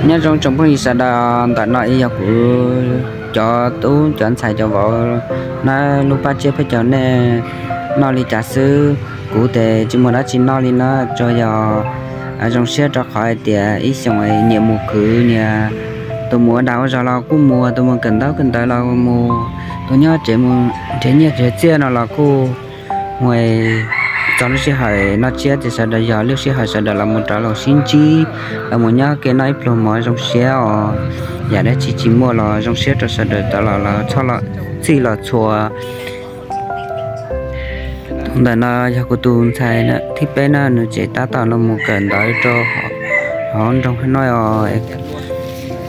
Nyob zoo tsoom phooj ywg sawv daws, ntawm no ib yog kuv cov tub cov ntxhais cov vauv na, lub pab tsiab peb caug nej noj li cas xwb. Kuv tes tsis muaj dab tsi noj li na, tsuas yog zoo siab rau qhov hais tias ib xyoos nyias mus khwv, nyias tus mus ua dag ua zog los kuj mus, tus mus kawm ntaub kawm ntawv los mus, tus nyob tsev mus nrhiav nyiaj nrhiav txiaj no los kuj mus. Txog lub sij hawm noj tsiab ces sawv daws yog lub sij hawm sawv daws los mus rov los sib ntsib, los mus nyob ke noj ib pluag mov zoo siab os. Yam dab tsi tsis muaj los zoo siab rau sawv daws tau los txhij los txhua. Tus ntawm no yog kuv tus ntxhais thib peb na, nws tseem tab tom los mus kawm ntawv rau hauv nroog no os.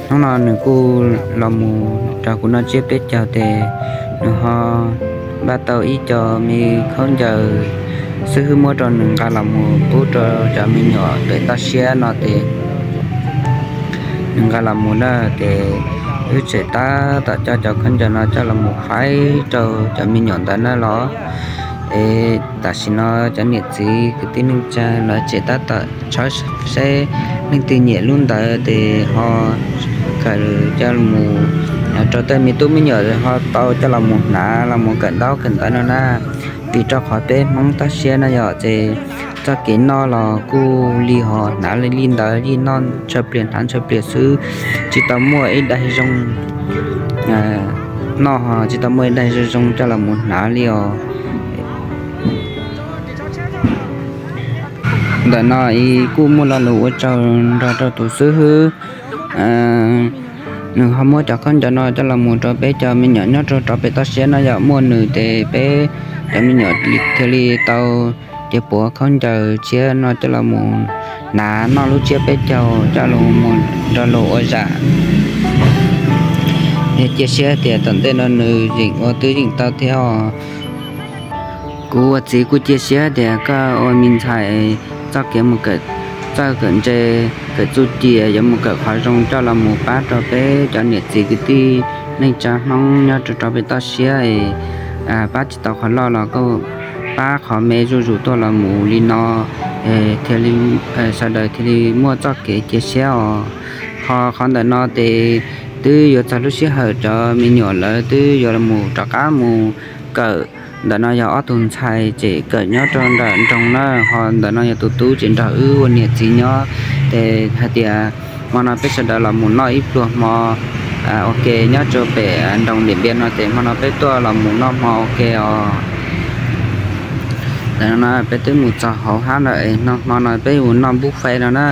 Hnub no nws kuj los mus rau kuv noj tsiab peb caug tes nws ho npaj tau ib co me khaub ncaws xwb hwb muab rau nws nqa los mus pub rau cov me nyuam pem toj siab no tes nws nqa los mus na tes wb tseem tab tom coj cov khaub ncaws no coj los mus faib rau cov me nyuam ntawd na los. Es tam sim no cov niam txiv kwv tij neej tsa lawv tseem tab tom tshawb seb leej twg nyiam lub ntawd tes ho kawm coj mus rau tej me tub me nyuam ho tau coj los mus hnav los mus kawm ntaub kawm ntawv no na. Vim rau qhov peb Hmoob toj siab no yog ces txoj kev noj los kuj li ho hnav li ntawd li noj ntshaw pliag hnav ntshaw pliag xwb, tsis tau muaj ib daim zoo noj ho tsis tau muaj ib daim zoo zoo coj los mus hnav li os. Ntawm no kuj muaj lo lus ua tsaug nrog rau tus xib hwb, nws ho muab cov khaub ncaws no coj los mus rau peb cov me nyuam nyob rau rov pem toj siab no yog muaj nws ces peb cov me nyuam thiaj li tau cev puav khaub ncaws tshiab no coj los mus hnav noj lub tsiab peb caug coj los mus nrog luag ua zam. Yog cia siab tias tom ntej no nws yeem ua twb yeem tau thiab os. Kuv ua txiv kuj cia siab tias koj ua me ntxhais txoj kev mus kawm txawj kawm ntse, kawm txuj ci, yuav mus kawm qhov zoo coj los mus pab rau peb cov niam txiv kwv tij neej tsa Hmoob nyob rau rov pem toj siab es pab tsis tau qhov loj los koj pab qhov me zuj zus tuaj los mus li no, thiaj li sawv daws thiaj li muaj txoj kev cia siab os. Ho qhov ntawm no ces twb yuav txog lub sij hawm cov me nyuam lawv twb yuav los mus rov qab mus kawm. Ntawm no yog ob tug ntxhais tseem kawm nyob rau nram nroog na, ho ntawm no yog tus tub tseem nrog wb ua niam txiv nyob. Ces hais tias hmo no peb sawv daws los mus noj ib pluag hmo ua ke nyob rau pem nroog Diam Npias no ces hmo no peb tuaj los mus noj hmo ua ke os. Ntawm no peb twb mus txog hauv hab lawm, hmo no peb mus noj buffet no na.